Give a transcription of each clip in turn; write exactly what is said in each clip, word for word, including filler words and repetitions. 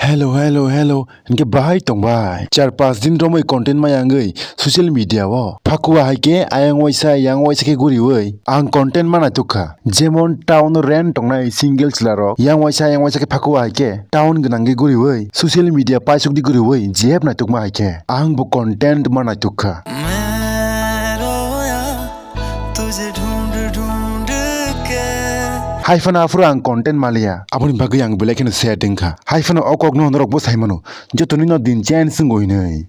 Hello, hello, hello. Hinkhe bahai tongbai? Char pas din romwi content maya wngwi social media o. Phakua hai khe ayang waisa, yang waisa khe guriwi ang content ma naitukha. Jemon town o rent tongnai single chwlarok yang waisa, yang waisa khe phakua hai khe town gwnangwi guriwi social media paisukdi guriwi jeb naitukma hai khe ang bo content ma naitukha. Hai phano aphuru ang content maliya, aboni bagwi ang belai kheno sad wngkha. Hai phano o kokno norokbo sai mano, jotoni no din change wngo hinwi.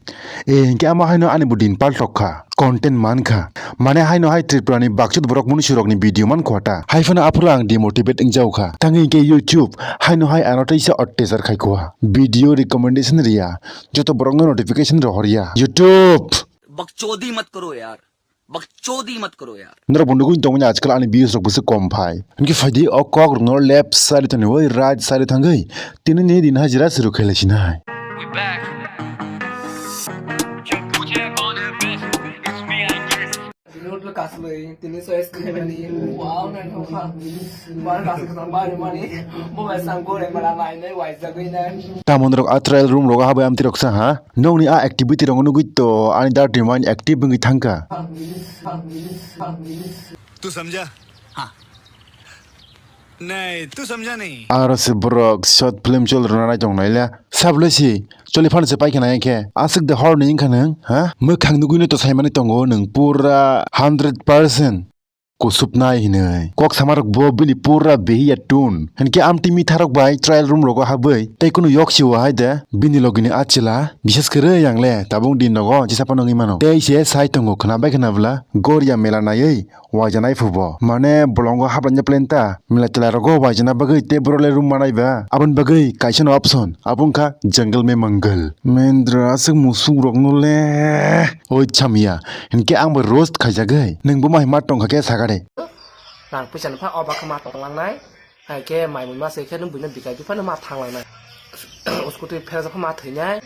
E, hinkhe amo haino ani bo din paltok kha, content man kha. Mane haino hai Tripura ni bakchut borok munusurokni video man kha ta. Hai phano aphuru ang demotivate wngjao kha. Tangwi hinkhe YouTube haino hai ano teisa ottechar khai kha. Video recommendation riya, joto borokno notification rohorya. YouTube! बकचोदी मत करो यार। बकचोदी मत करो यार। Norok bo nugwi tongmani ajkal ani views rok bwswk kom phai. Hinkhe phaidi o kok rokno left side thani oi right side thangwi tini ni din hajira suru khailai sinai. Tini utlo kasloi, tini so es khaimani. Wow, naithok kha. Bar kasu kasu bar mani. Mobile sang gore mara nai nai waisa gwi nai. Tamon rok a trial room rogo habai amti rok sa ha. Nokni a activity rokno nugwi to ani dirty mind active wngwi thangkha. तू समझा? हाँ। नहीं, तू समझा नहीं। Aro se borok short film chol rwna nai tong naila. Sabole si choli phano se paikha nai khe. Aswk de hor ni wngkha nwng, ha? Mwkhang nugwi no to saimani tongo nwng pura hundred percent. Kusupnai hinwi. Kok samarok bo bini pura behiya tun. Hinkhe amtwi mitharok bai trial room rogo habwi tei kunu yok siwo hai de bini logini a chwla. Bishes kwrwi ang le tabuk din rogo jesa phano wngwi mano. Tei se sai tongo khwnabai khwna bwla goria mela naiwi waijanai phubo. Mane bolongo hablanja plan ta mela tela rogo waijana bagwi tei borok le room manai ba. Aboni bagwi kaisa no option. Abo wngkha jungle mein mangal. Mendra aswk musuk rokno le. Oi chamya, hinkhe ang bai roast khaijagwi. Nwng bo mai ma tongkha khe sakha de. Nang puisa no pha oba khe ma tonglangnai. Hai khe mai mui ma se khe nwng buino bikai bi phano ma thanglangnai. Scooty pherajak pha ma thwinai.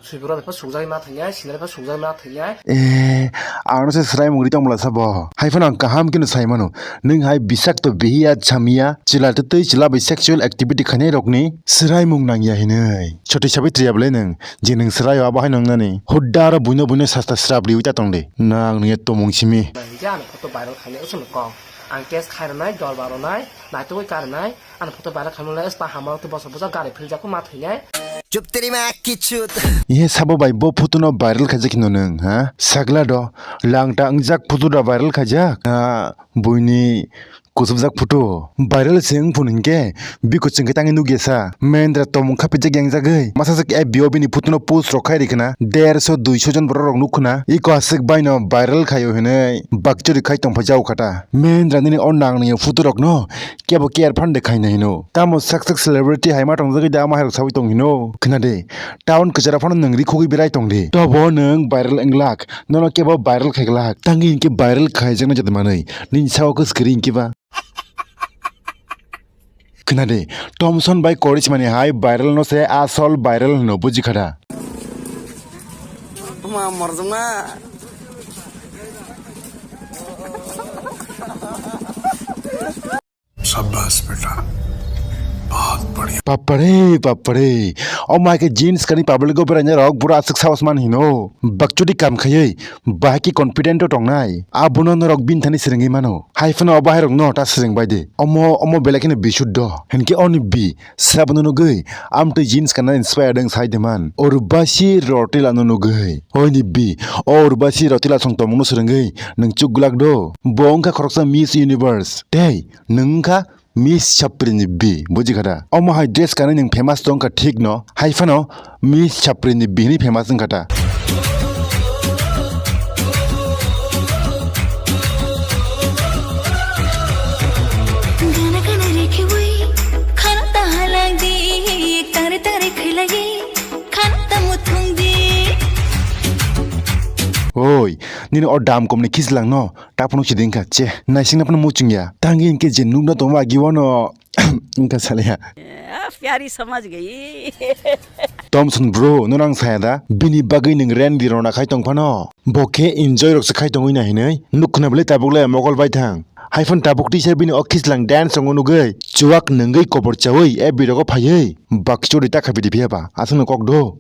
Suibro bai pha sukjagwi ma thwinai, sinari pha sukjagwi ma thwinai. Eh, ano se swrai mung ri tong bwla sabo. Hai phano ang kaham khe no sai mano. Nwng hai bisakto behiya chamya, chwla tei twi chwla bai sexual activity khainai rokni swrai mung nangya hinwi. Choti Sabitri ya bwlai nwng. Je nwng swraio abo haino wngnani. Hudda aro buino buino sasta srap riwi ta tongdi. Nang nungya tomung simi. Nang je ano photo viral khainai usung kong. Ang case khai rwnai, dor ba rwnai, naitugwi ka rwnai. Ano photo viral khaimani le spa hamar tei bosa bosa gari philjak ma thwinai. चुप तेरी माँ की चूत। Ihe sabo bai bo photo no viral khaijak hino nwng, ha? Sagla do, langta wngjak photo da viral khaijak. Ha, buini Kusubjak photo viral se wng phun hinkhe biko chwngkhe tangwi nukya sa. Mendra tomung kha pijak yangjagwi masa swk F B o bini photo no post rok khai rikha na derso duiso jon borok rok nukkha na. Iko aswk bai no viral khaio hinwi bakchori khai tongphai jao kha ta. Mendra nini o nang nangya photo rok no kebo care phan de khaina hino. Tamo sak sak celebrity hai ma tongjagwi da ama hai rok sawi tong hino. Khna de town kwcharo phano nwng ri khogwi berai tong de. Tobo nwng viral wng lak. Nono kebo viral khai glak. Tangwi hinkhe viral khaijaknai jat manwi. Nini sao khe swkiri hinkhe ba. Khna de, Thomson bai Korismani hai viral no se asol viral hwno buji kha da. Ma morjongma. शाबाश बेटा, बहुत बढ़िया। Papare, papare. O mai khe jeans kani public o beraina rok bura aswk sahos man hino. Bakchudi kam khayoi, bahai khe confident o tongnai. Abono norok bini thani swrwngwi mano. Hai phano o bahai rokno ta swrwng bai de. Omo, omo belai kheno bisuddo. Hinkhe oni bi, sabo no nugwi, amtwi jeans kana inspired wng sai de man. Urbasi Rotila no nugwi. Oni bi, o Urbasi Rotila song tongmung no swrwngwi, nwng chuk glak do. Bo wngkha khoroksa Miss Universe. Tei, nwng wngkha Miss Chapri ni bi, buji kha da? Omo hai dress kanwi nwng famous tong kha thik no, hai phano Miss Chapri ni bi hwnwi famous wng kha ta. Gana gana rekhiwi khana ta halangdi, tangri tangri khilagi khana ta muthungdi. Oi, nini o dam komni khichlang no, ta phano chidi wngkha, che, naisingna phano muchung ya. Tangwi hinkhe je nukna tongma agi wano, wngkha salaiya. Ah, pyari samajh gayi. Thomson bro, nono ang saya da, bini bagwi nwng rendi rona khai tong phano. Bo khe enjoy rok se khai tongwi na hinwi. Nuk khna bwlai tabuk le mokol bai thang. Haiphano tabuk tisa bini o khichlang dance tongo nugwi chuwak nungwi kobor chawi F B rogo phaiwi bakchori ta khaipidi phiya ba aswkno kok do.